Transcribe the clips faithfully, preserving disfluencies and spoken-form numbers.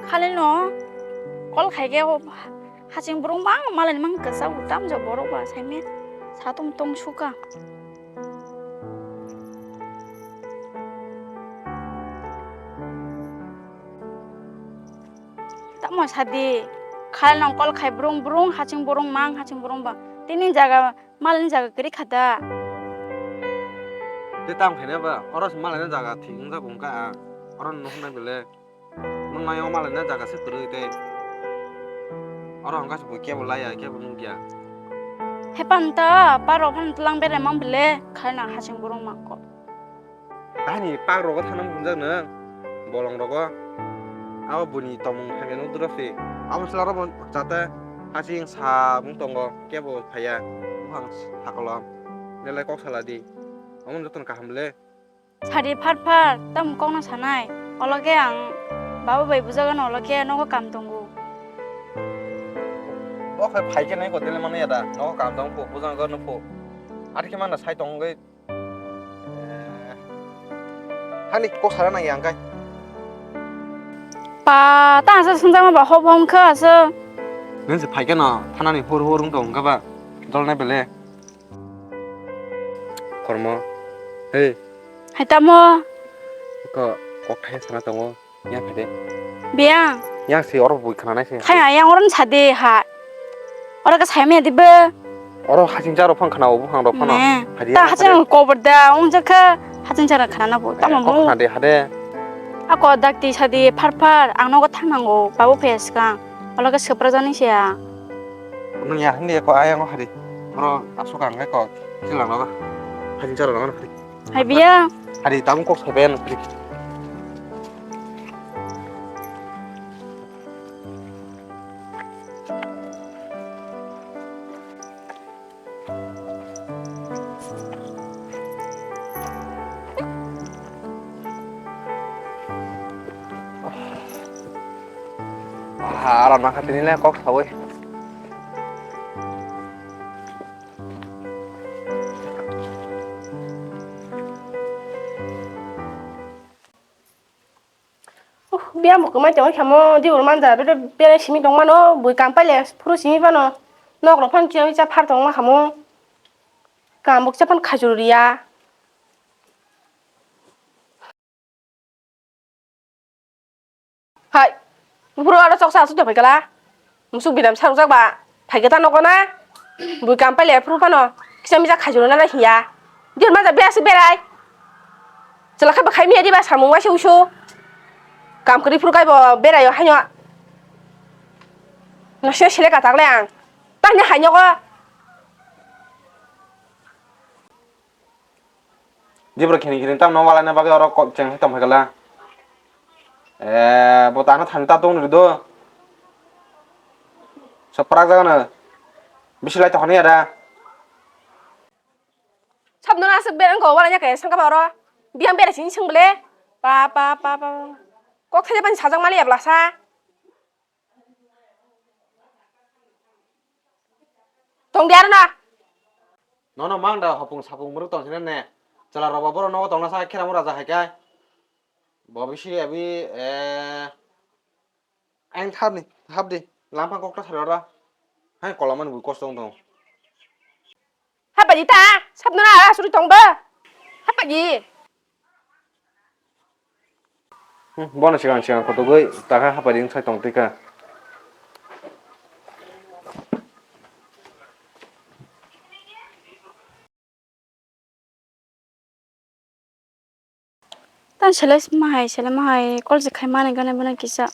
Halino call khaikhe o haching borok mang malani mang kwchao tamjak borok ba saimanya satung tong suka. Tamo sadi khalai nang call khai brung brung haching borok mang haching borok ba tini jaga malani jaga kwrwi khata. Te tam khaina ba oro se malani jaga thik wngjago wngkha ang oro no hwnna bele. Nwng ayang malaina jaga se kwrwi tei. Oro hwnka se bo kebo laya, kebo nukya. Hepan ta, parok phano tlang berai mang bele, khaina haching borok mangko. Tahini pak rogo thana hwnjak nwng, bolong rogo. Abo buni tomung thangya nuk dura se. Abo sala robo jata haching sa mung tongo, kebo phaya. Buphang sakolo. Belai kok sala di. Omo jotono kaham le. Sadi phar phar, tamo kokno sanai. Olo khe ang baba bai bujagano, olo khe nogo kam tongo. Bo khai phai khe nai ko tele mano ya da. Nogo kam tong phu, bujang gorno phu. Ar khe mano sai tong goi. Hani kok sara nang yang kai. Pa, ta asa sungjang ba hop hom kha asa. Nang se phai khe no, thanani hur hur wng tong kha ba. Dol nai bele. Kormo. Hey. Hai tamo. Ko kok thai sana tongo. Yang phede. Biang. Yang si oro bui khana nai se. Khai yang oro sade ha. Oro ka sai me dibe. Oro haching jaro phang khana obu phang rok phano. Ne. Hadi ta yang haching phede. Kobor da ong jakha haching jaro khana na bo. Tamo kok mo. Khana de hade. Ako dakti sadi phar phar ang nogo thangnango babu phe swkang. Olo ka swpra jani se ya. Nung ya hindi ko ayang hari. Oro asuk ang ko silang nogo. Haching jaro nogo hari. Hai biya. Hari tabung kok saben hari. Ah, aram nakha tini le kok sawi. Uh, biyang bo kwmai tongwi khamo, di uro manja, bedo bere simi tongmano, bui kam paile, phuru simi phano, nok rok phano chiyang cha phar tongma khamo, kam bo cha phano khajuru riya. Hai, buphuru aro choksa aswk tongphai kala. Musuk bidam sarukjak ba, phaikhe ta nogo na? Bui kam paile phuru phano, kisa misa khaijuruna na hiya. Dir manja bera se berai. Chwla khe bwkhai miya diba samung waisa uisu. Kam kwrwi phuru kaibo berai o haino. Nasina sele katak le ang. Tani hai nogo. Dibro khini khini tamno walaina bagwi oro kok cheng hai tongphai kala. Eh, bo tano thani ta tong rido. Soprak jaga no. Bisi lai tongani ada. Sabno aswk berang ko walaina kaya sangka ba oro. Biyang bera sini sing bele. Pa, pa, pa, pa. Kok thai ban sajak mali ya blasa. Tong di aro na. Nono mang da hopung sapung muru tong sini ne. Chwla roba boro nogo tong na sa khera mura ja hai kai. Bo bisi abi, eh, ang thap ni, thap di. Lamphang kok ta sari ora. Hai kola man bui kosto tong. Hapadi ta, sabno na asuri tong ba. Hapadi. Hmm, bono sigang sigang kotogoi, taka hapadi wng sai tong twi kha. Tang selai mahai, selai mahai, call se khai mani gana bana kisa.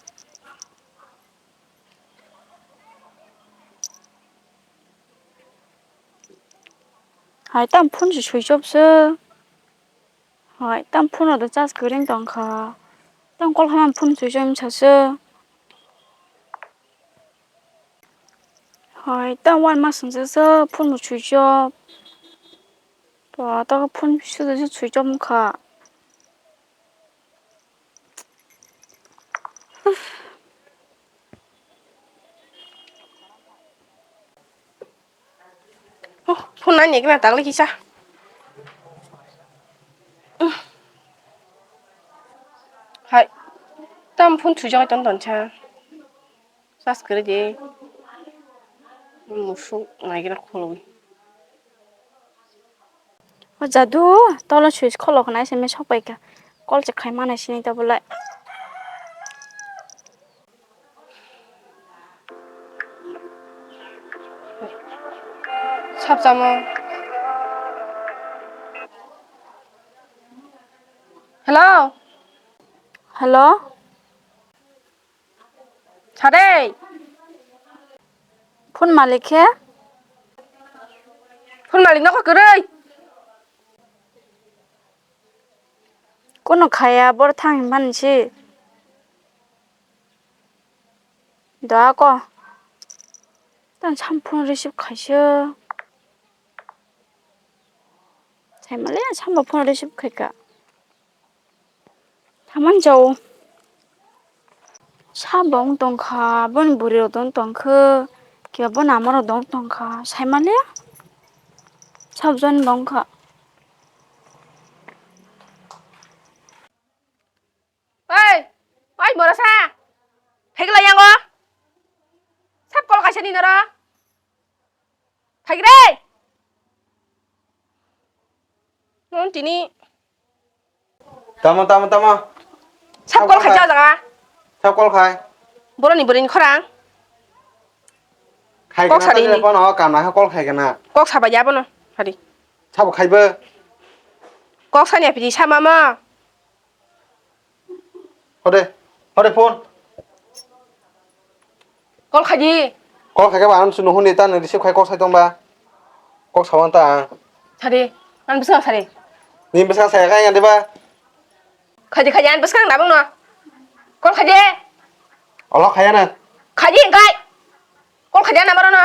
Hai, tang phone se switch off se. Hai, tang phone rok do charge kwrwi tong kha. Tang call khaimani phone switch off wngsa se. Hai, tang uanama swngjak se phone bo switch off. Ba, ta phone suda se switch off wngkha. Oh, phone nani ekna takle kisa. Hai, tam phone thwijagwi tong tong cha. Tas kwrwi di. Musuk naigra khulwi. O jadu, tolo switch kholo khna se me sok pai kha. Call se khai mana sini ta bolai. Sap chamo. Hello. Hello. Sade. Phone malik khe? Phone malik nokha kwrwi. Kono khaya bor thang hinmani si. Da ko. Tan sam phone receive khaisio. Saimale sambo phone receive khaika. Thaman jao. Sabo wng tongkha, boni bwrwi rok dong tongkha, khe bo nama rok dong tongkha, saimale. Sabjani dongkha. Oi, oi, borasa. Phegla yango. Sab kol kaisa ni noro. Phagre. Non tini. Tamo, tamo, tamo. Sab kol khai jaga. Sab kol khai. Boroni, boroni khorang. Khai kok sari ni. Bono kam na kol khai kana. Kok sabai ya bono. Hari. Sabo khaibo. Kok sani apiji sama ma. Hode, hode phone. Call khaidi. Call khaikhe ba ang chwng hwnwi ta nang receive khai kok sai tongba. Kok sawan ta ang. Sadi, ang bwswk sadi. Ni bwswk saya kha yang deba. Khaidi khaidi ang bwswk nabang no. Call khaidi. Olo khaya na. Khaidi engkai. Call khaidi ang namaro no.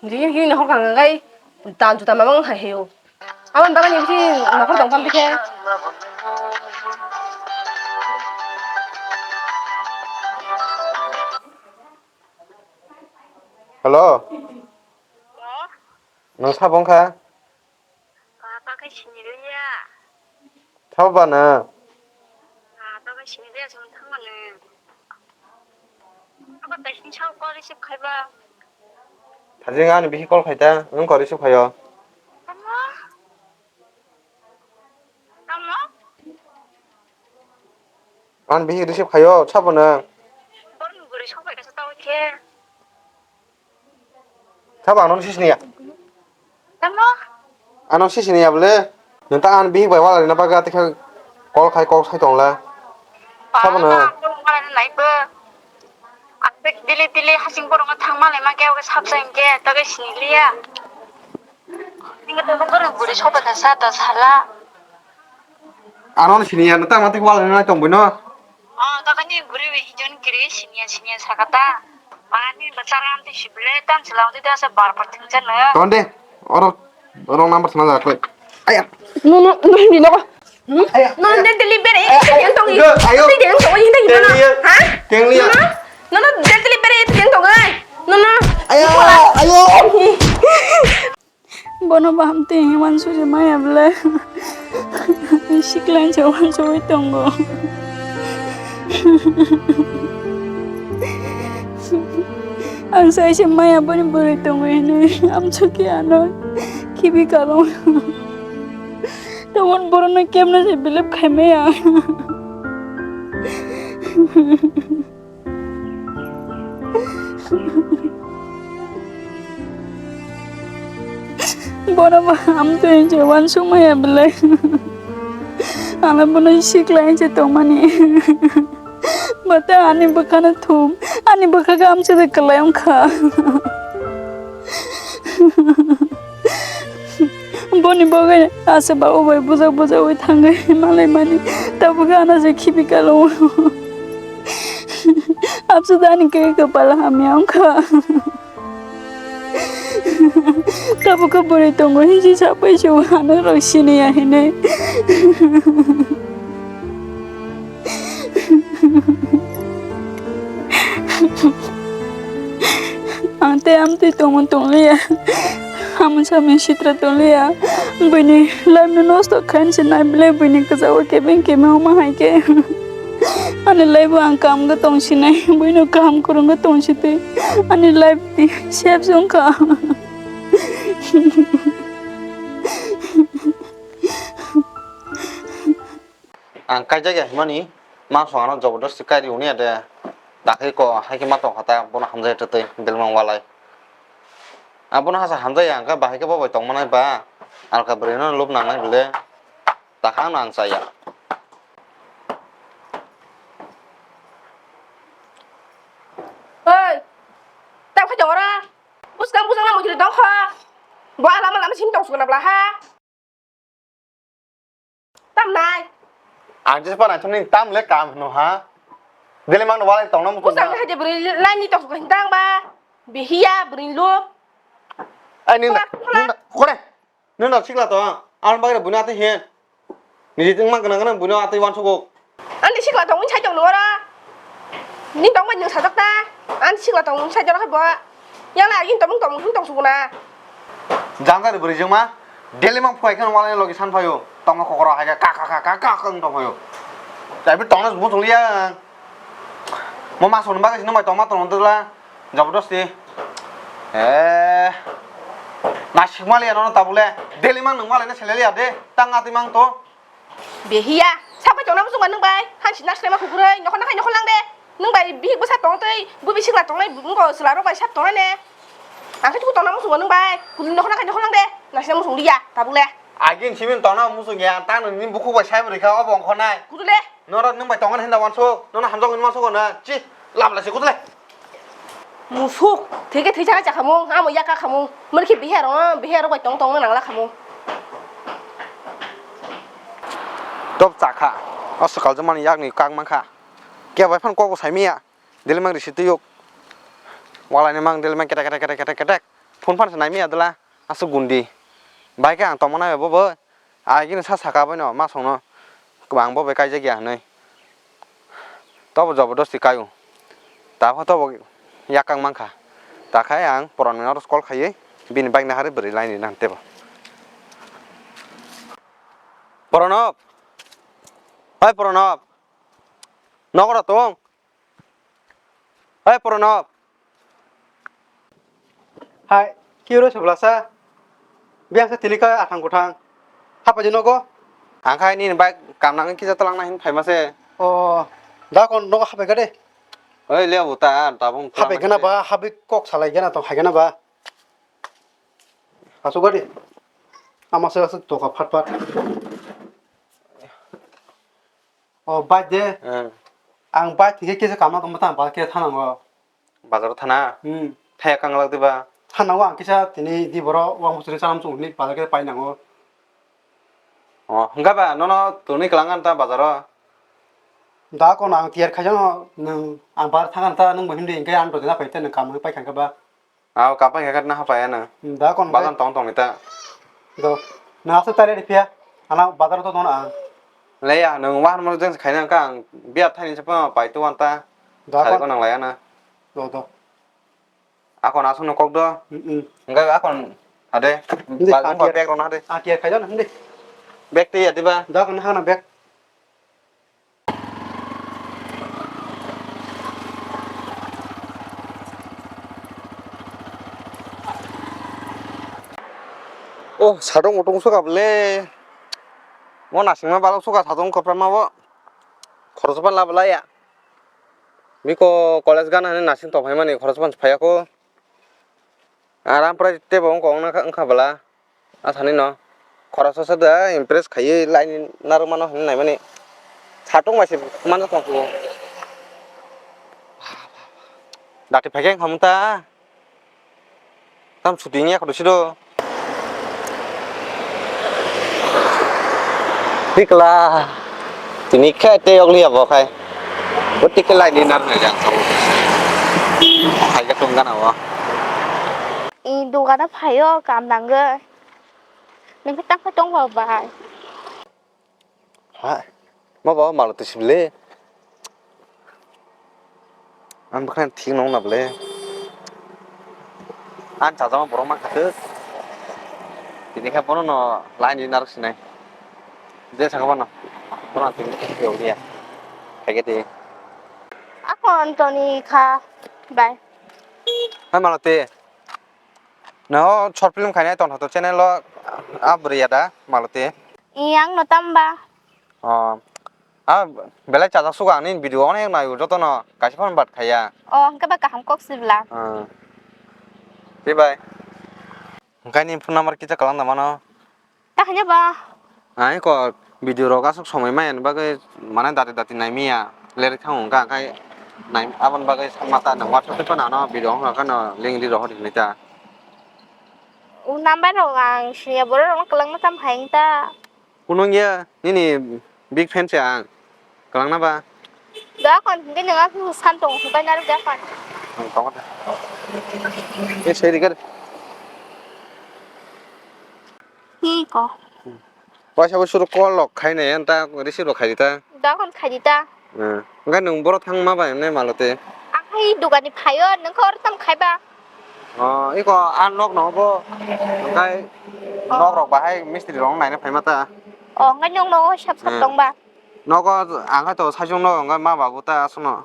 Jigin jigin nokho kang kai dan juta mamang hai heyo. Aboni bagani bisi nokho tong pam bikhe. Hello. Nang sabong kha? Papa khe siniliya. Thabo ba na? Papa khe siniliya, chwng thangmani. Abo taisini sao call receive khaiba. Thajeng ani bihi call khaita, nwng call receive khaio. Tamo? Tamo? Ani bihi receive khaio, sabo nwng? Borni bwrwi sok bai kaisa tao khe. Sabo ano sisini ya? Tamo? Ano sisini ya bole? Nenta an bihik bai wala rina baga tikha call khai call khai tongla. Sabo na. Naibo. Asik dili dili hasing borong thang male ma kya sab sa inge ta ke sini liya. Ninga to borong buri soba ka sa ta sala. Ano sini ya nenta mati wala rina tong bono. Oh, to kani buri wi hijon kiri sini ya sini ya sakata. Mani bacharam te sibile tan silang te asa bar par thingchana. Tonde, oro, oro number sana jakle. Aya. No, no, no, hindi na ko. Hmm? Aya. No, no, del delivery. Aya, aya. Yang tong. Ayo. Yang tong, yang tong. Tengliya. Ha? Tengliya. No, no, no, del delivery yang tong. No, no. Ayo, ayo. Bono bo hamtwi hwnwi uansukya maya bwle. Siklai se uansugwi tongo. Ang sai se maya boni bwrwi tongo hinwi amsukya ano khibi kalong. Tongmani borokno kemno se believe khaimaya. Bono bo hamtwi se uansukmaya bwle. Ang bono siklai se tongmani. Bo ta ani bwkhano thum, ani bwkha khe amside kwlai wngkha. Boni bagwi asa ba o bai bujak bujak oi thangwi malai mani tabuk ana se khibi kalo. Absu dani ke kepala hamya wngkha. Tabuk ke bwrwi tongo hinsi sapai se ano rok sini ya hinwi. Ang tei amtwi tongmung tongliya. Amon samon sitra tonglia. Buini life no nosto khain se nai bile buini kwchao kebeng kebeng ma hai khe. Ani life bo ang kam ga tong sinai. Buino kam kurung ga tong sitwi. Ani life ti sep jong kha. Ang kaijak ya himani, ma song ano jobodosti kairi uni ade. Dakhai ko hai khe ma tong kha ta, bono hamjai twtwi, belmang walai. Ang bono hasa hamjai ya, ang khe bahai khe bo bai tong manai ba, alka bwrwi no lub nangnai bile, takha ano ang chaya. Oi, tam khai jong ora, buskang buskang na mujri dong kho, bo alama lama sim tong sukna bla ha. Tam nai. Ang jesa pa nai thani tam le kam hino ha. Dele mang walai tong na mutu. Usang hai je bwrwi lai ni tok hintang ba. Bihiya bwrwi lup. Ai ning da. Khula, khula. Ning da, ning da sikla to. Ang bagre buna te hen. Ni jing mang kana kana buna ate wan sugo. Ani sikla tong sai tong nora. Ni tong bai nung sajak ta. Ani sikla tong sai tong bo. Yang na agin tomung tomung hin tong suguna. Jang jani bwrwi jeng ma. Daily mang phai khan walai logi san phayo. Tong kokoro hai ka ka ka ka ka ka tong phayo. Tai bi tong na bu tong liya. Mo ma son ba ka sino mai tong ma tong dela. Jabardasti. Eh. Na sikma liya no tabule. Daily mang nung walai na selele ya de. Tang ati mang to. Behiya, sabai tongna muchungo nwng bai, hansi naslema kukuroi, nokhor nakhai nokhor lang de. Nwng bai bihik bwsa tong tei, bui bising la tongnai, wngko chwla rok bai sat tongnai ne. Ang khe tuku tongna muchungo nwng bai, kunu nokhor nakhai nokhor lang de. Naslema muchung liya, tabuk le. Agin simin tongna muchung ya, ta nwng ni bukhuk bai sai bwrwi kha, obo wngkho nai. Kudu le. Norok nwng bai tongna hinda wansuk, nono hamjak hinwi wansuk na, chi, lab lai se kudu le. Musuk, thwikhe thwi chana chakhamung, amo yak kakhamung. Mani khe bihiya rok, bihiya rok bai tong tong nang lakhamung. Top chakha, o swkal jwk mani yakni kak mankha. Kebo phano kok bo saimanya, dili mang risi twiyo. Walai ni mang dili mang ketek ketek ketek ketek ketek. Phone phano se naimanya dwla, aswk gundi. Bai khe ang tongmana bo bo. Agini sa saka baino ma songno kwbang bo bai kaijak ya hinwi. Tobo jobodosti kaio. Tabukhe tobo yakang mankha. Takhai ang Poron ni oro call khaiwi bini bike naharwi bwrwi laini nang tebo. Poronop. Oi Poronop. Nokora tong. Hai Pranab. Hai, kiro seblasa. Biang se tini ka athang kuthang. Hapa jino go? Angkhai nini bike kamnang kisa talang na hin phaima se. Oh, da kon nogo hapai gade. Oi le buta tabung. Hapai gana ba, habi kok salai gana tong hai gana ba. Asu gade. Ama se asu toka phat phat. Oh, bike de. Hmm. Ang bike thike kisa kamna tongma tang bike thanango. Bazar thana? Hmm. Thaya kanglak diba? Thanango ang kisa tini di boro wang bosori chanam chung ni bazar kisa painango. Oh, hingga ba nono tuni kelangan ta bazaro? Da kono ang tiyar khaijano nung ang bar thangan ta nung bo himdi hingke ang dojana paite nung kamui paikha ba. Aw, kapai khe na hapai ano. Hmm, da kon bazar bai? Tong tong ni ta. Do. Na asa tare ri phiya. Ana bazar to don ang. Le ya, nung wahar mo jeng khaina ka ang biya thani se pa pai to wan ta. Da sari kon? Ko nang laya na. Do, do. Akon asung no kok do. Hmm, hmm. Enggak akon ade. Hindi, bazar ko akhir. Bag rona ade. Akhir khaja na hindi. Bag ti ya diba? Da kon hana bag. Oh, sadong utong suka bele. Mo nasingma balok suka sadong kopra ma bo. Khoroksa pa lab laya. Biko college gana hani nasing tong phaimani khoroksa pa phaiya ko. Aram prai tebo wngkha wngkha bwla. A thani no khoroksa se da impress khaiwi line narwkmano hinwi naimani satung bai se manjak tong phuru. Dati phaikhe wngkha ta. Tam suti wngya kho siro. Tikla. Tini khe tei yokli abo khai. Bo tikla ni nar na jak tong. Khai ka tong gana bo. I dogana phaio kam nangwi. Nokhe tangkha tongba bai. Ha, ma ba malo twi sibile. Ang bwkhani thik nong na bole. Ang chajama borok ma khathwk. Tini khe bono no line ni narwk sinai. Je saka bono. Bono tini khe yog ya. Khaikhe twi. Ako Anthony kha. Bye. Hai Maloti. No short film khainai ton hoto channel o a bwrwi ya da Maloti. Yang no tamba. Oh. Ah, belai chajak sugo ang nini video onek naio jotono kaisa phano bat khaiya. Oh, hwnkhe ba kaham kok sibla. Ah. Tei bai. Hwnkhe nini phone number kisa kwlang da mano? Ta hanya ba. Ai ko video rok aswk somoi maya ni bagwi mane dati dati nai miya. Ler thang hwnkha khai nai aboni bagwi mata no WhatsApp tei phano ano video wngkha khano link ri rohor hinwi ta. O number rok ang siya borok rok kwlangma tam hai ta. Kunung ya, nini big fan se ang. Kwlangna ba? Da kon, hindi nang aku san tong, hukai naru da kon. Ang tongo da. Eh, seri kar. Hi ko. Waisa bo suru call lok khai nai, anta receive lok khai di ta. Da kon khai di ta. Eh, hwnkhe nwng boro thangma bai hwnwi Maloti? Ang hai dogani phaio, nwng khe oro tamo khai ba? Oh, iko a nok no bo, hwnkhe nok rok bahai mistri rok naina phaima ta. Oh, hwnkhe nwng nogo sap sap tong ba? Nogo ang khe to saichung no hwnkhe ma babu ta aswkno.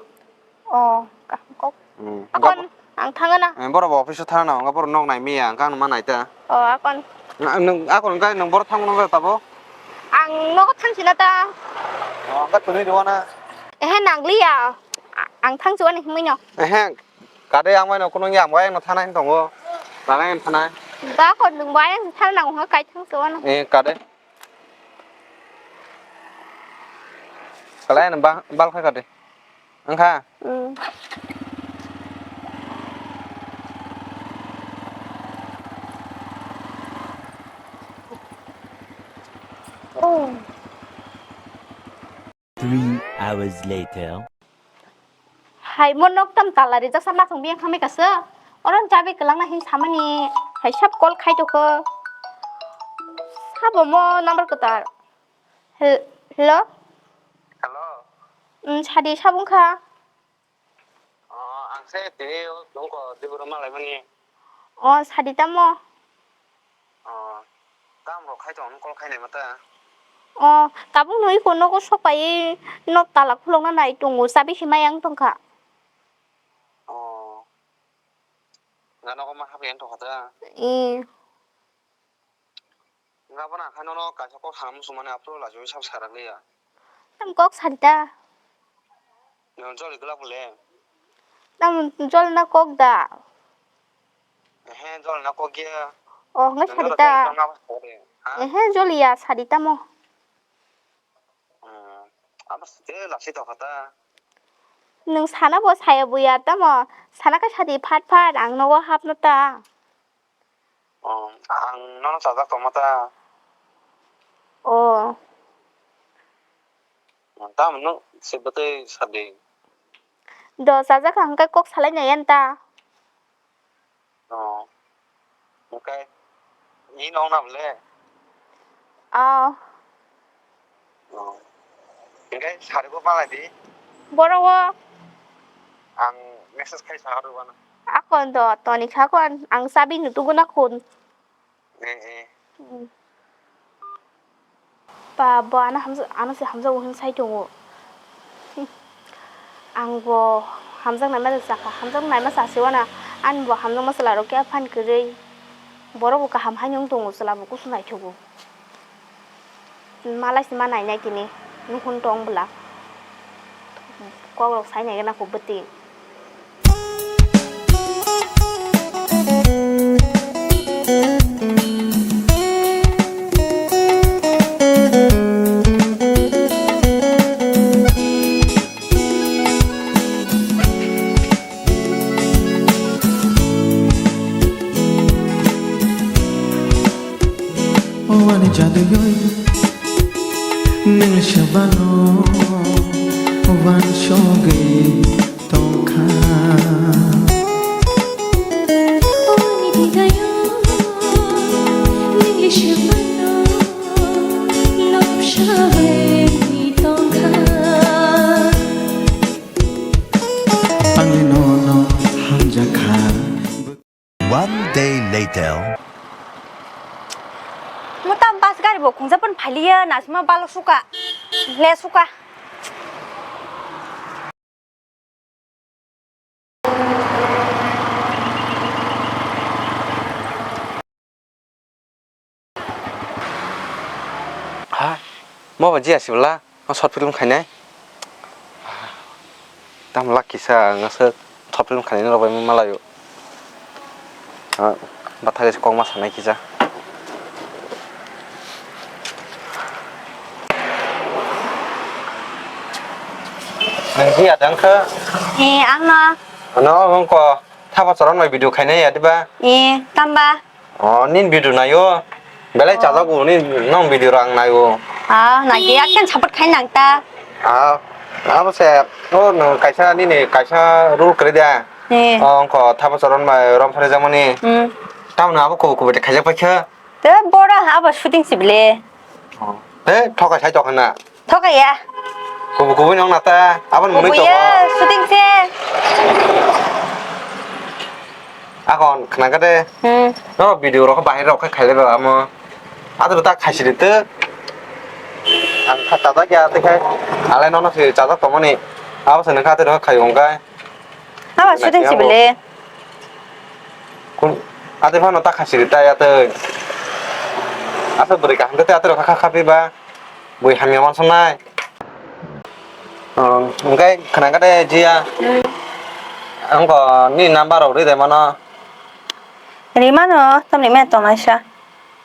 Oh, kaham kok. Hmm. Akon ang thangana. Eh, borok bo office o thangana, hwnkhe borok nok nai miya, hwnkhe ang ma nai ta. Oh, akon. Nwng, akon hwnkhe nwng borok thangmano tabuk? Ang nogo thangsina ta. Oh, hwnkhe twnwi rwna? Ehe, nangliya. A-, ang thangsuani himwi no. Ehe, kade ang bai no kunung ya, ang bai no thanai tongo. Nanai thanai. Ba kon nwng bai ang thana nango hwnkhe kai thangsuano. Eh, kade. Kalai ano ba-, bal kha kade. Wngkha? Mm. Oh. Three hours later. Hai mo nok tam tala rijak sa ma thang biyang khamai kasa. Oro chabi kwlangna hin samani hai sab call khai tokho. Sabo mo number kwtal. Hel-, hello? Hello. Mm, sadi sabung kha. Oh, ang se tini nongko diboro malaimani. Oh, sadi tamo? Oh, kam rok khai tong call khai nai mata. Oh, tabuk nui ko nogo sok pai no tala khulok na nai tongo, chabi himai ang tongkha. Oh. Ga nogo ma hap yang tongkha ta. Eh. Nga bo nang kha nono kaisa kok sana muchung mani, aphuru lachiui sab sarak liya. Tam kok sadi ta. Nwng joli glak le. Tam jol na kok da. Ehe, jol na kok ya. Oh, nga sadi ta. Ha? Ehe, joli ya sadi tamo. Hmm, abo site lasi tokha ta. Nwng sana bo saya buya tamo. Sana khe sadi phat phat ang nogo hapno ta. Oh, ang nono chajak tongma ta. Oh. Tamo nwng se bwtwi sadi. Do chajak ang khe kok salai nai yan ta. Oh. Hwnkhe, i nong na bole? Oh. Oh. Hwnkhe, sari bo malai di. Boro o. Ang message khai sa aro bana. Akon do, toni kha kon, ang chabi no tugo na khun. Eh, eh. Hmm. Ba, bo ano hamjak, ano se hamjago hwn sai tongo. Ang bo hamjak naima chakha, hamjak naima chasi wana, ani bo hamjakma chwla rok khe phan kwrwi. Borok bo kaham haino wng tongo, chwla bo kusu naithogo. Malai se ma nainai tini, nukhung tong bwla. Kok rok sai nai gana kho bwtwi. O ani jaduyoi, nwng se bano wansogwi tongkha. O ani didayo, nwng se bano nopsagwi tongkha. Ani nono hamjakha. One day later. Mutam bus gari bo khungsa pun phaliya, nasima balok suka. Le suka. Ha, mo ba jia sibla, o short film khainai. Tam lak kisa ang aswk short film khainai rok bai malayo. Ah, bathai se kokma sanai kisa. Nang jia dang kha? Eh, ang no. Ano, ang ko. Thapa choron bai video khainai ya diba? Eh, tamba? Oh, nin video nayo. Belai chajago ni nong video rang nayo. Ah, nai dia ken support khai nang ta. Ah, abo se, oh, no, kaisa nini kaisa rule kre dia. Eh. Oh, ko thapa choron bai rom phare jamani. Hmm. Tamno abo kubu kubu de khaijak paikha. Te bora abo shooting sibile. Oh. Te thokai sai tokana. Thokai ya. Kubu kubu nong nata. Abon muni toko. Kubuya shooting se. Akon khna kade. Hmm. No video rok bahai rok khai le ba amo. Adu ta khai sidi te. Ang kha ta ta kya te khai. Ale no no si ta ta tomani. Abo se nang kha te rok khai ong kai. Abo shooting sibile. Kun ate phano ta khasi ri ta ya tei. Asa bwrwi kaham tei ate rok kha kha pi ba. Bui hamya mansa nai. Oh, hwnkhe khwna kha de jia. Hmm. Ang ko ni number rok ri de mano. Ri mano, tamni me tong naisa.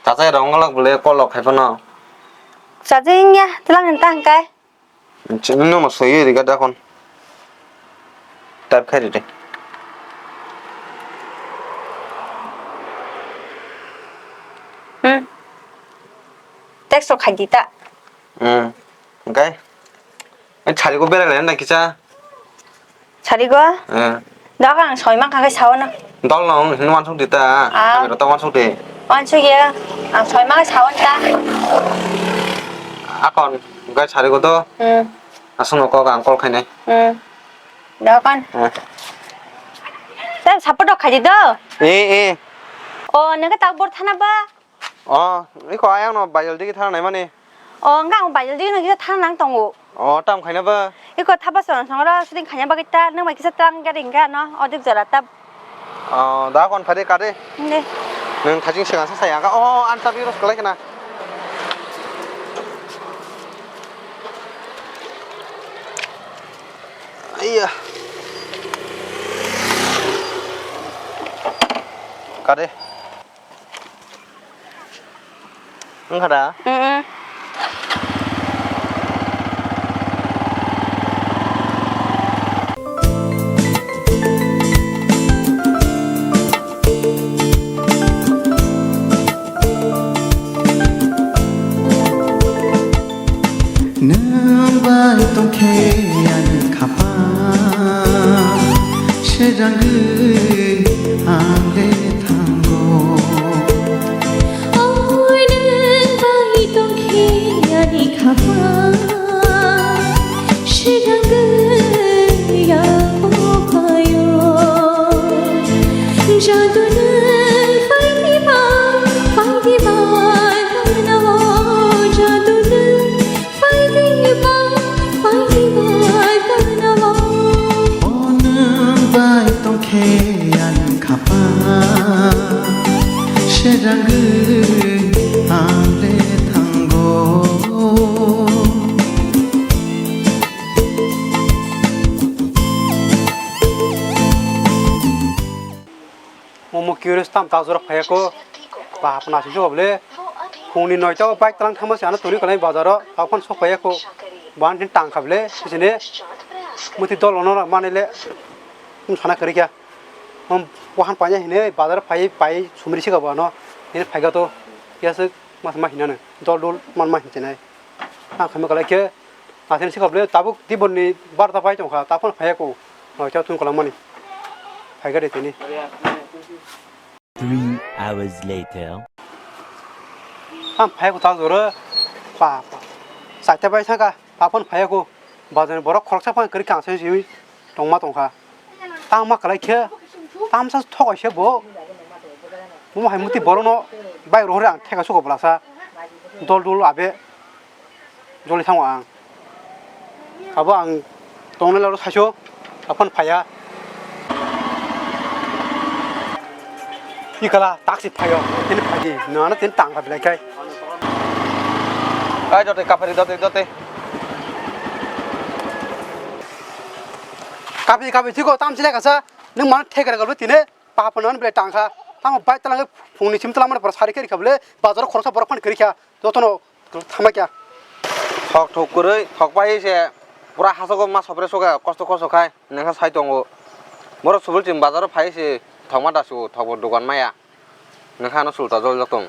Chacha rong golok bole call rok khai phano. Chacha inya, tlang ta hwnkhe. Nokno swiwi rega dakon. Type khai ride. Hmm. Text rok khai di ta. Hmm. Hwnkhe? Ai, sarigo berai lai na kisa. Sarigo? Eh. Dok ang soi mankha khe sao na. Dol no hinwi wansuk di ta. Ah. Kamera ta wansuk di. Wansuk ya. Ang soi mankha sao ta. Akon, gai sarigo do. Hmm. Aswk no kok ang call khainai. Hmm. Dok an. Eh. Tei support rok khai di do. Eh, eh. O, nang khe tak bor thana ba? Oh, iko ayang no Baijaldi khe thana naimani. Oh, wngkha ang Baijaldi no kisa thana nang tongo. Oh, tam khaina ba? Iko thapa song song ro shooting khaina bagwi ta, nang bai kisa tang gari wngkha no, odik jora ta. Oh, da kon phari kade. Ne. Nang thajing sing asa saya ka. Oh, an tabi ros kalai kana. Iya. Kade. Wngkha da? Mm-mm. Nwng bai tongkhe ani khaphang, sejangwi ang le thango. Oi, nwng bai tongkhe ani khaphang, sejangwi ang bo phaio. Jadu nwng phaidi ba, phaidi ba, gana o jadu nwng. Phaidi ba, phaidi ba, gana o. O nwng bai tongkhe ani khaphang, sejangwi ang le thango. Momo curious tam ta jorok phaiya ko. Ba hapna si jok bole. Phungni noita o bike talang thangma si ano toni kalai bazar o. Aphon sok phaiya ko. Ban hin tang kha bole. Sisine. Muti dol ono mane le. Hum sana kari kya. Hum wahan panya hine bazar phai phai sumri si ka bano. Hine phai ga to. Ya se mas ma hinane. Dol dol man ma hin chenai. Ang khaima kalai khe, naithani sikha bole tabuk dibonni barota pai tongkha, ta phano phaiya ko, noita thun kwlangmani. Phaiga de tini. Three hours later. Ang phaiya ko ta jora, pa, pa. Saita pai saka, ta phano phaiya ko, bazarni borok khoroksa phano kwrwi kang sai simi tongma tongkha. Tangma kwlai khe, tamsa thokaisa bo. Bomo hai muti borokno bike rohorwi ang theka sugo bwlasa. Dol dol abe. Joli thango ang. Abo ang tongnai laro saiso. Aphano phaiya. Ikala taksi phaio. Tini phaidi. Nana tini tangkha bilai kai. Ai dote kapari dote dote. Kapi kapi tiko tam chile kasa. Nung mana thekar galu tine. Papa non bile tangkha. Tamo bai talang phungni sim talang mana sari kari kable. Bazar khoroksa borok phan kari kha. Jotono thamakya. Thok thok kwrwi, thok pai se pura hasogo ma sopre soga kosto kosto khai, nengkha sai tongo. Borok subul chwng bazaro phai se thokma dasu, thokbo dogan maya. Nengkha ano sulta joljak tong.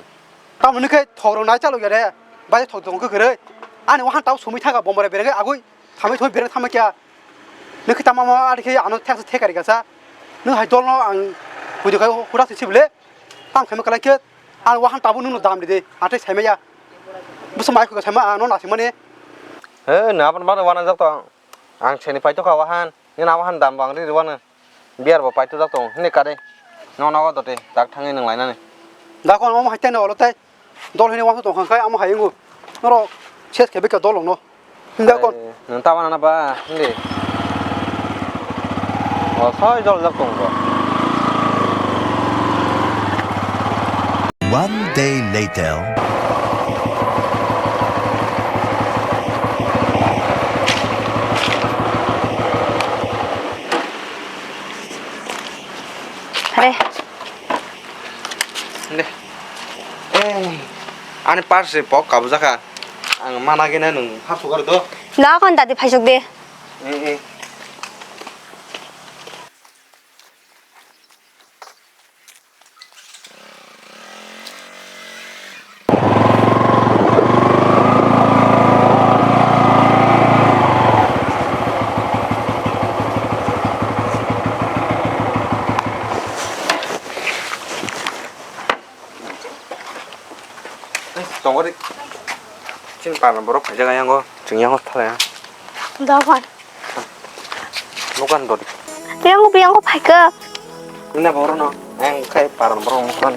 Tamoni khe thok rok nai chalo gere, bai thok dong khe kwrwi. Ani wahan tau sumui thaga bomore bereng agui. Thamai thoi bereng thamai kya. Nokhe tamo mo ari khe ano thek thek ari kasa. Nwng hai dolno ang hudu khai hura se sibile. Tam khaima kalai khe. Ang wahan tabuk nwngno dam ride. Atai saimaya. Busa mai khuka saima ano nasingmani. He na apan bana wana jak tong. Ang seni paito kha wahan. Ni na wahan dam bang ri wana. Biar bo paito jak tong. Ni kare. No na wa dote. Tak thangi nang lainani. Dakon omo hai tene olo tai. Dol hini wansuk tongkha khai amo hayungo norok ses khe bikha dol rokno. Himda kon. Eh, nwng ta wana na ba, hindi. O, soi dol jak tong bo. One day later. Hare. Hindi. Eh, ani purse se pok kabujaka. Ang mana gena nung hapsuk aro do. La kon dadi phaisok de. Eh, eh. Tongo de. Chini para borok phaijak ayang o, chwng yang o thalai. Da phai. Nukan dori. Yang o, yang o phaika. Ina boro no, ang khai para borok nukan.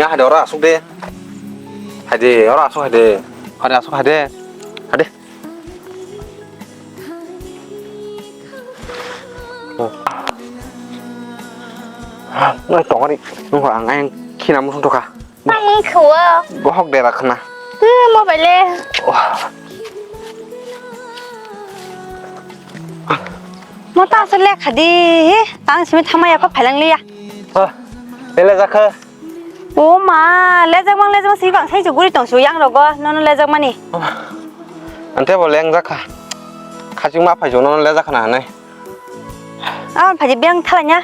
Ya hade ora asuk de. Hade ora asuk hade. Hade asuk hade. Hade. Nai tongari, nungkha ang ayang khina musung tokha. Ang mui khuo. Bohok dera khna. Twi mobile le. Mo ta se lekha di. Ang simi thamaya ko phalang liya. Bele jakha. O ma, lejak mang lejak mang si bang sai guri tong su yang rogo, nono lejak mani. Ante bo leng jakha. Khaching ma phai nono lejak khana hanai. Ang phai beng thalanya.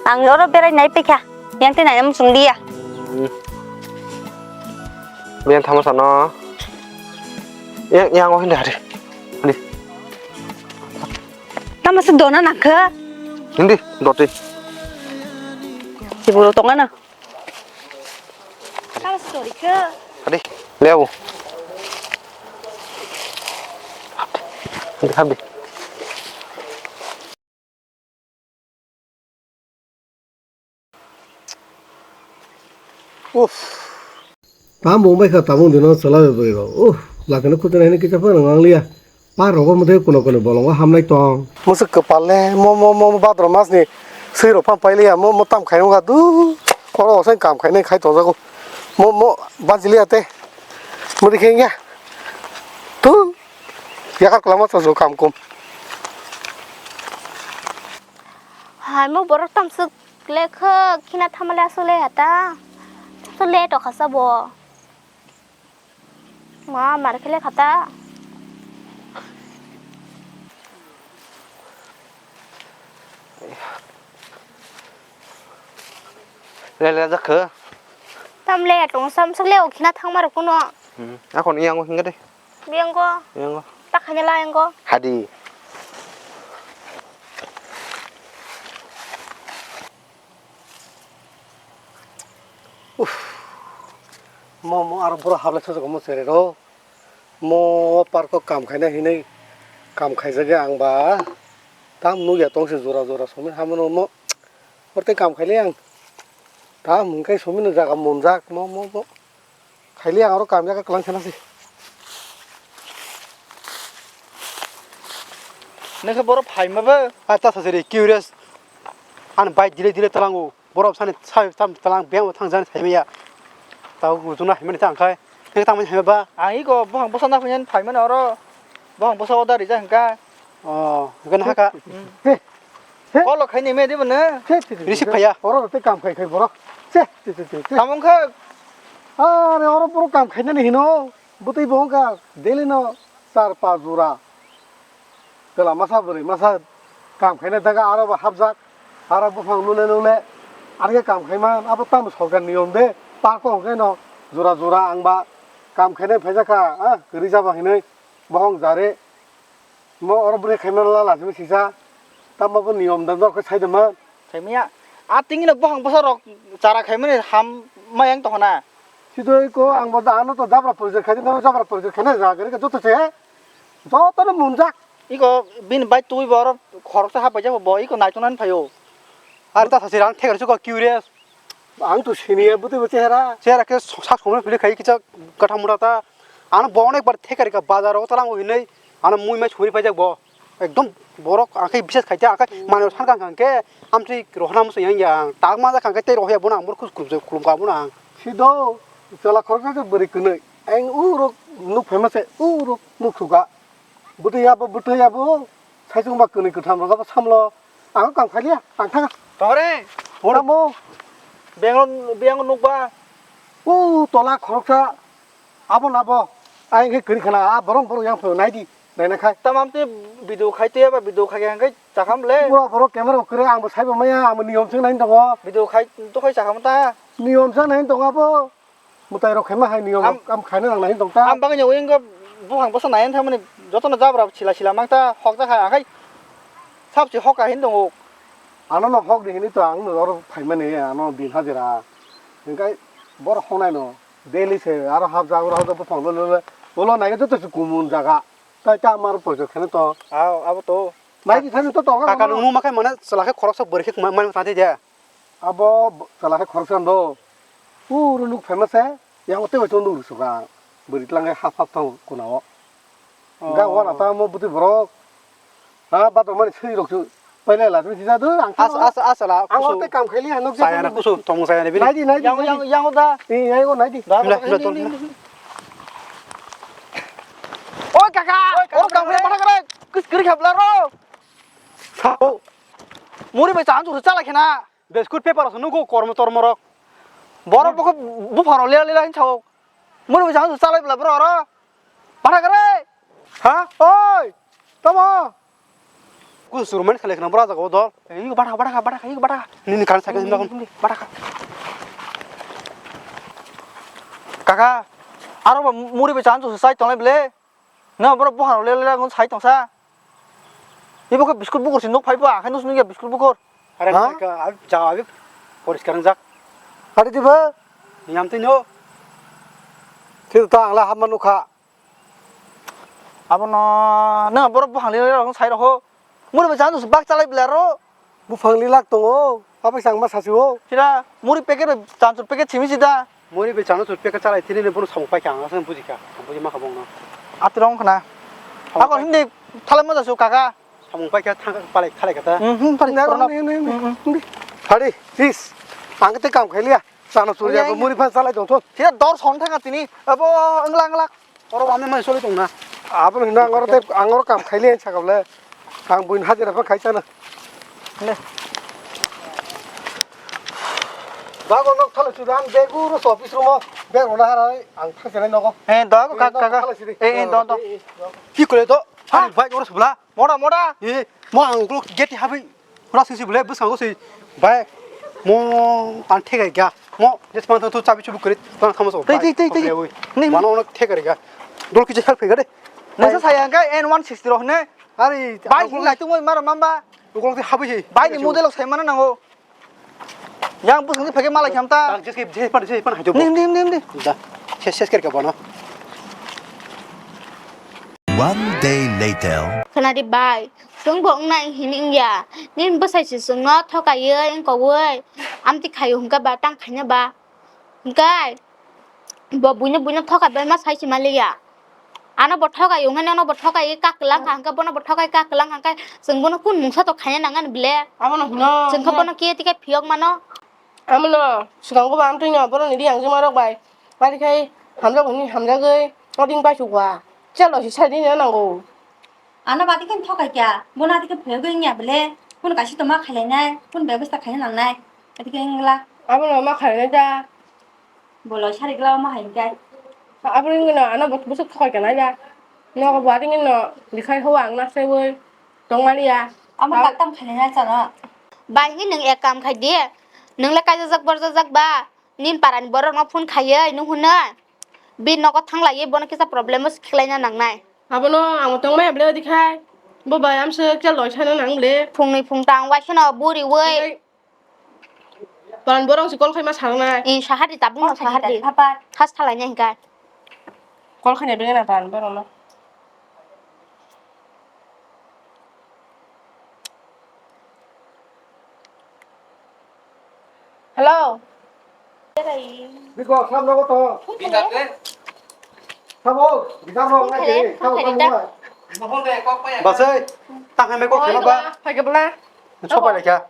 Ang oro berai nai pekha. Yang te nai am sung dia. Beng thamo sano. Yang yang o hindi hari. Hari. Tamo se dona nangkha. Hindi doti. Siburu tongana. Tamo se dori kha. Adi, leo. Habdi, habdi. Uff. Tamo wngbai kha tabuk dino chwla bai bai rok. Uff, lakino khutuna hini kisa phano nang liya. Pa rogo mode kuno kuno bolongo hamnai tong. Musuk kwpal le mo mo mo mo bhadra mas ni swi rok phano pailiya mo mo tam khai wngkha du. Oro osai kam khainai khai tongjago. Mo mo banchiliya te. Mudi khe wngya. Tu. Yakar kwlangma chwng chwng kam kum. Hai mo borok tamsuk le khe khina thamale aswk le hata. Aswk le tokha sabo. Ma mar khe le khata. Le le jakha. Tam le tong sam suk le o khina thang mar kuno. Hmm. Akon yang hinga de. Biang ko. Yang ko. Tak hanya lah yang ko. Hadi. Uff. Mo mo aro boro habla sojo mo sere ro. Mo park o kam khaina hinwi Kam khaijak ya ang ba. Tam nukya tong se jora jora somin hamano mo. Oro tei kam khailai ang. Tam hwnkhe somin no jaga monjak mo mo mo. Khailai ang oro kam jaga kwlang khena se. Nokhe borok phaima ba? A ta sasiri curious. Ani bai dile dile talango. Borok sani sai tam talang beng bo thangjani saimaya. Tao kuchuna haimani tang khai. Nokhe tangmani haima ba? Ang iko bohang bosa na phaimani oro. Bohang bosa oda rijak hwnkha. Oh, hwnkhe na haka. He, he. Kolo khaini me dibo ne? He, he, he, he. Receive khaiya. Oro tei kam khai khai borok. Che, che, che, che, che. Tamo wngkha? Are oro borok kam khainani hino. Bwtwi bo wngkha daily no char pas jora. Chwla masa bwrwi masa kam khaina daga aro bo hapjak. Aro buphang lule lule. Are khe kam khaima abo tamo sorkar niyom de. Park o hwnkhe no jora jora ang ba kam khainai phaijak kha. Ah, kwrwi jaba hinwi. Bohong jare. Mo oro bwrwi khaimani lala simi sisa. Tamo bo niyom da dok khe sai de man. Khaimaya. A tingino bohang bwsa rok chara khaimani ham mayang tongkhana. Sidoi ko ang bo da ano to jabra project khaidi no jabra project khaina ja gari ka joto se. Joto no munjak. Iko bini bai twi bo oro khoroksa ha paijak bo iko naitonani phaio. Ar ta sasi rang thekar suko curious. Ang to siniya bwtwi bo chehra. Chehra khe sak songno phili khai kisa gatha mura ta. Ano bo onek bar thekar ka bazar o talang hinwi ano mui mai suri paijak bo. Ekdom borok ang khe bises khai ta ang khe manwi san kang kang khe amtwi rohna musu yang yang tak ma kang khe tei rohya bono ang borok khus khulum khulum ka bono ang. Sido chwla khoroksa se bwrwi kwnwi ang urok nuk phaima se urok nuk suka. Bwtwi abo bwtwi abo. Saichung ba kwnwi kwtham rok abo samlo. Ang kam khailiya, ang thanga. Tore. Ora mo. Bengo, bengo nukba. U tola khoroksa. Abo na bo. Ai khe kwrwi khana, a borok borok yang phai naidi. Naina khai. Tamam te video khai te ba video khai khai chakam le. Pura borok camera kwrwi ang bo saibo maya, ang bo niyom sing nai tongo. Video khai to khai chakam ta. Niyom sing nai tongo abo. Mwtai rok khaima hai niyom rok kam khaina nang nai tong ta. Ang bagwi nw wngkha buphang bwsa nai thangmani jotono jabra sila sila mang ta hok jak hai akhai sabsi hok ka hin tongo. Ano no hok di hini to ang no oro phaimani ano din hajira. Hingkai borok honai no daily se aro hap jak oro hap jak buphang lo lo lo nai joto se kumun jaga. Tai ta amar project khani to. Aw abo to. Nai di thani to tonga. Kaka nung ma khai mane chwla khe khoroksa bwrwi khe mai ta de. Abo chwla hai khoroksa no. Uro nuk phaima se, yang tei bai nuk suka. Bwrwi tlang hai hap hap thang kuna o. Ga wana ta mo bwtwi borok. Ha ba to mani sui rok su. Pailai la twi sija do ang. As as as la. Ang oro tei kam khaili ha nuk. Saya na kusu tong saya na bini. Nai di nai di. Yang yang yang da. Ni yang nai di. Oi kaka. Oi kaka. Oro kam khaili mana kare. Kus kiri khapla ro. Sa. Muri bai chan chu chala khena. Biskut paper rok nugo kormo tormo rok. Borok bokhe buphang rok lera lera hin sao. Munu bisa chalai bwla bro oro. Bana kare. Ha? Oi. Tamo. Ku surman khale khna bra jago dol. Ei bata bata bata ei bata. Nini kan sakhe bata. Kaka. Aro muri be chan chu sai tonglai bele. No, borok buphang rok le le gun sai tongsa. Ibo khe biskut bukur si nuk phai ba, haino sini ya biskut bukur. Are ha? Ka, abi jaga abi poriskar jak. Hari diba? Niyam twi no. Thil ta angla hamma nukha. Abono no borok buphang le le gun sai rokho. Muri bai chan bak chalai bela ro. Buphang lilak tongo, apai changma sasi o. Sida muri packet bai chanchur packet simi sida. Muri bai chanchur packet chalai tini ni bono samung paikha ang aswk bujikha, ang buji makha bongno. Atirong khna. Samung pai- Ako hindi thalai moja su kaka. Samung paikha thang palai khalai kata. Hmm, hmm, pari. Hindi, hindi, hindi, hindi. Pari, please. Ang te kam khailiya. Chanchur ya muri phan chalai tong thon. Sida dor son thanga tini. Abo englak englak. Oro wame mai soli tongna. Aboni hwnna ang oro tei ang oro kam khaili ang sakable. Ang buini hajira pha khai chana. Le. Bago nok thala sudan begu ro office room beg rona harai ang thang chenai nogo. Eh, do ko kak kak. Eh, eh, do do. Ki kore do? Ha? Ani bike oro subla. Moda moda. Eh, mo ang uklok gate habi. Pura sisi bole bwskango si bai mo ang thegai kya mo jes man tu chabi chubu kri tang thamo so. Tei tei tei tei. Mano ono thegai kya dol kisi help kha de. Nasa saya ga N one sixty roh ne. Ari bai hung lai tu mo mara mamba. Ukolok ti habi si. Bai ni model sai mana nango. Yang bwskang phege malai khamta. Tang jes ke jes pan jes pan hajo. Nim nim nim nim. Da. Ses ses kar ka bana. One day later. Khwnadi bai, chwng bo wngnai hini wngya. Nini bwsai se chwngno thokaiwi wngkogwi amtwi khaio hwnkhe ba tang khaina ba. Hwnkhe bo buino buino thokai bai ma sai se maliya. Ano bo thokai wngkhe nono bo thokai kak kwlang kha hwnkhe bono bo thokai kak kwlang kha hwnkhe chwng bono kun mungsa to khaina nangani ble. Abono hwno. Chwng khe bono kiye tikhe phiyok mano. Amono, swkango bo amtwino borokni riyang juma rok bai. Bari khai hamjak hwnwi hamjagwi oding paisukha. Chalo si sai dino nango. Ano bati khe thokai kya, bono ati khe phiyogwi wngya bele. Kun kaisa to ma khailainai, kun bebasta khaina nangnai. Ati khe wngla. Abono ma khailainai da. Bolo sari gla ma hai kai. Abono wngno ano bwswk thokai kya nai da. Nogo bo ati wngno likhai ho ang na sewi tongmani ya. Amo baktam khailainai chano. Bai hwnwi nwng ek kam khai di. Nwng le kaijajak borjajak ba? Nini parani borokno phone khaiwi nwng hwnwi bini nogo thanglaiwi bono kisa problem o swkhlaina nangnai. Abono ang tongmaya ble odi khai. Bo bai amswk chal loi sana nang ble. Phungni phungtang waisano buriwi. Parani borok se call khaima sangnai. Ee, sahari tabukno sahari. Has thalaina hinkha. Call khaina bengena parani borokno. Hello. Biko, sam nogo to. Sabo, gitar rok nai kiri, sabo, sabo. Basai, tang hai me kok kheno ba? Phai ke bla. Sopai lekha.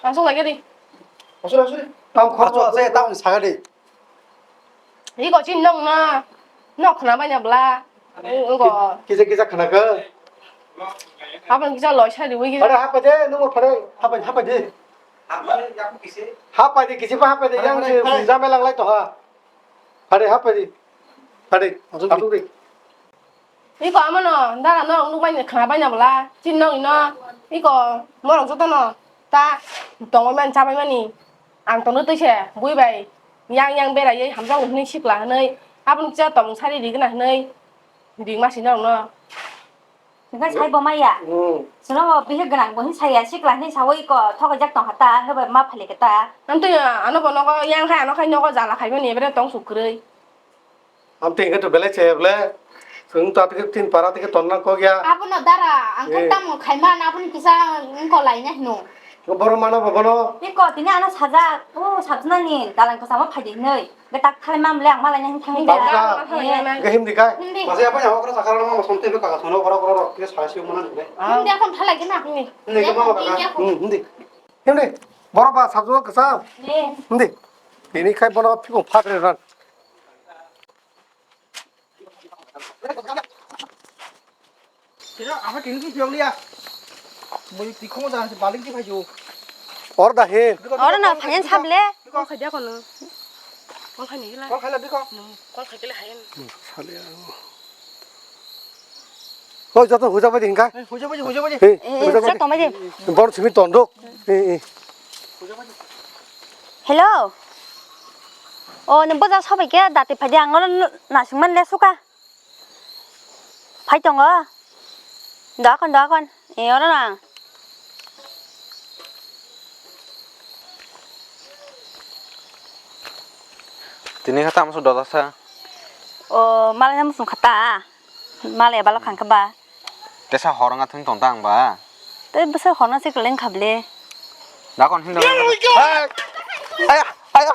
Asuk lagi di. Asuk, asuk. Tam khorbo asuk, tam saga di. Iko chin nong na. Nok khna bai na bla. Iko. Kisa, kisa khna ka. Abang kisa loi sa di wi. Ada apa je? Nung apa je? Apa, apa je? Hapa di kisi pa hapa di yang si jame lang lai to ha. Hade hapa di. Hade, asuk di. Iko amono dara no nukmani khna baina bwla chin no ino iko morok joto no ta tongwi mani chabai mani ang tono twi se bui bai yang yang berai hamjak hwnwi sikla hwnwi aboni cha tong sari rigna hwnwi ringma si norok no. Hingke sai bo maya. Hmm. Sino bo bihik gwnang bo hin saya sikla hin sawi ko thokjak tong hata hingke bo ma phali keta. Amtwi ano bo nogo yang khai ano khai nogo jala khai mani ebere tong sukrui. Amtwi hingke to belai chaya bole. Chwng ta tike tin para tike tonna kok ya. Abono dara ang khai tamo khai man aboni kisa wngko lai na hino. Borok mano bo bono. Iko tini ano sajak o sajnani dalan kosamo phaidi hinwi. Betak thali mam le ang malai nang thangwi. Tamo kha. Hingke himdi kai. Himdi. Masa apa ya okra sakara nama sonte be kaga sono okra okra okra kisa sara siyo mana nile. Himdi akon thalai kena. Himdi ke mama kaka. Hmm, himdi. Himdi. Borok ba sabjo kasa. Himdi. Ini kai bono phiko phakre ran. Tira, ama tini tini piyok liya. Bui tikhomo jan se baling ti phaijo. Or da he. Or na phayen sable. Kol khai dia kono. Kol khai ni gila. Kol khai la biko. Kol khai gila hayen. Sale ya. Oi, joto huja bai dingka. Huja bai, huja bai. He, huja bai. Sa tomai de. Bor simi tondo. He, he. Hello. O, nang boja sobai ke dati phai dia ngol nasing man le suka. Phai tongo. Dakon, dakon. E, oro nang. Tini kha tamo su dodasa. O, malai na musung khata. Malai balo khangkha ba. Tesa hor wngya thung tong ta ang ba. Tei bwswk horna se kwleng kha ble. Dakon hin dong. Aya, aya.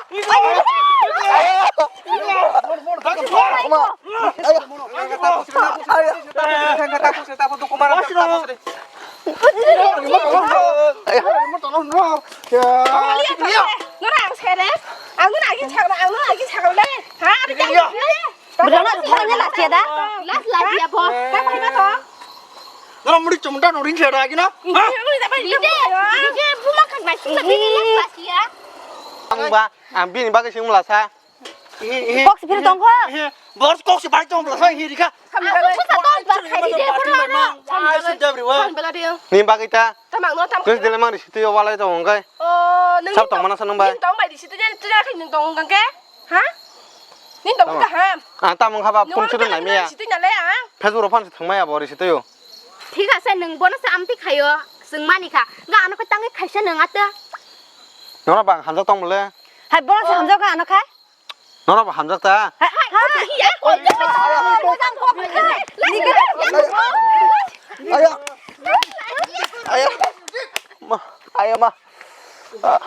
Nora ang sere, ang nora agin sakal le. Ha, ada jadi. Bro, no, thoranya lasia da? Las lasia po. Ka phai ba to? Nora muri chumda no ring sera gino. Ini, ini, ini, ini, buma kang nasi, tapi ini las lasia. Ang ba, ang bini bagwi sing mula sa. Kok sipir tong kho? Bors kok si bai tong mula sa, hi rika. Aku bisa tong bar kali dia, bro, no. Ai, si jabri wa. Ni bagwi ta. Tamang no tam. Kris dile mang di situ yo walai tong kai. Oh, nang sab tong mana sanang bai. Tong bai di situ jan, tu jan nang tong kang ke? Ha? Nini tong kaham. Ah, tamo kha ba phone suru nai miya. Sitwi nale ang. Facebook ro phone thang maya bo ri sitwi yo. Thik ase, nwng bono se amtwi khaio, swng mani kha. Ga ano khe tangwi khaisa nwng ate. Nora bang hamjak tong mole. Hai bono se hamjak ano kha. Nono bo hamjak ta? Aya. Aya. Ma. Aya ma. Ah.